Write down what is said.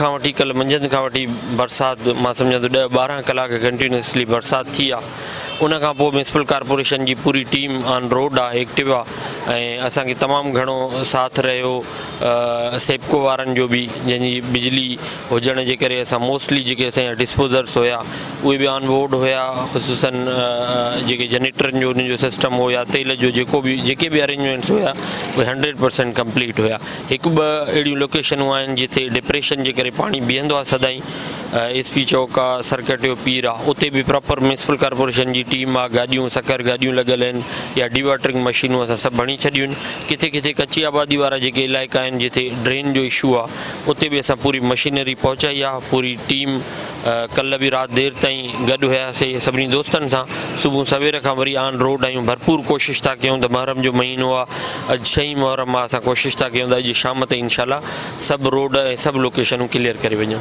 کان وٺي ڪلهه منجهند کان وٺي برسات مان سمجهان ٿو ڏهه 12 ڪلاڪ ڪنٽينيوسلي برسات ٿي آ ان کان پوء ميونسپل ڪارپوريشن جي پوري ٽيم آن روڊ آ ايڪٽو آ ۽ اسان کي تمام گهڻو ساٿ رهيو سيپڪو وارن جو به جنهن جي بجلي هجڻ جي ڪري اسان موسٽلي جيڪي اسان جا ڊسپوزرس هيا اهي به آن بورڊ هيا خصوصن جيڪي جنريٽرن جو انهن جو سسٽم هو يا تيل جو جيڪو به جيڪي به ارينجمينٽس هيا اهي 100% ڪمپليٽ هيا. هڪ ٻه اهڙيون لوڪيشنون آهن جتي ڊپريشن جي ڪري پاڻي بيهندو آهي سدائين ايس پي چوڪ آ سرڪٽيو پير آ اتي به پراپر ميونسپل ڪارپوريشن جي ٽيم آ گاڏيون سکر گاڏيون لڳل آهن يا ڊي واٽرنگ مشينون اسان سڀ هڻي ڇڏيون آهن ڪٿي ڪٿي ڪچي آبادي وارا جيڪي علائقا آهن جتي ڊرين جو اشو آ اتي به اسان پوري مشينري پهچائي آ پوري ٽيم ڪلهه به رات دير تائين گڏ هياسي سڀني دوستن سان صبح سوير کان وري آن روڊ آهيون ڀرپور ڪوشش ٿا ڪيون ته محرم جو مهينو آ اڄ ڇهين محرم آ اسان ڪوشش ٿا ڪيون ته اڄ شام تائين انشاء الله سڀ روڊ ۽ سڀ لوڪيشنون ڪليئر ڪري وڃون.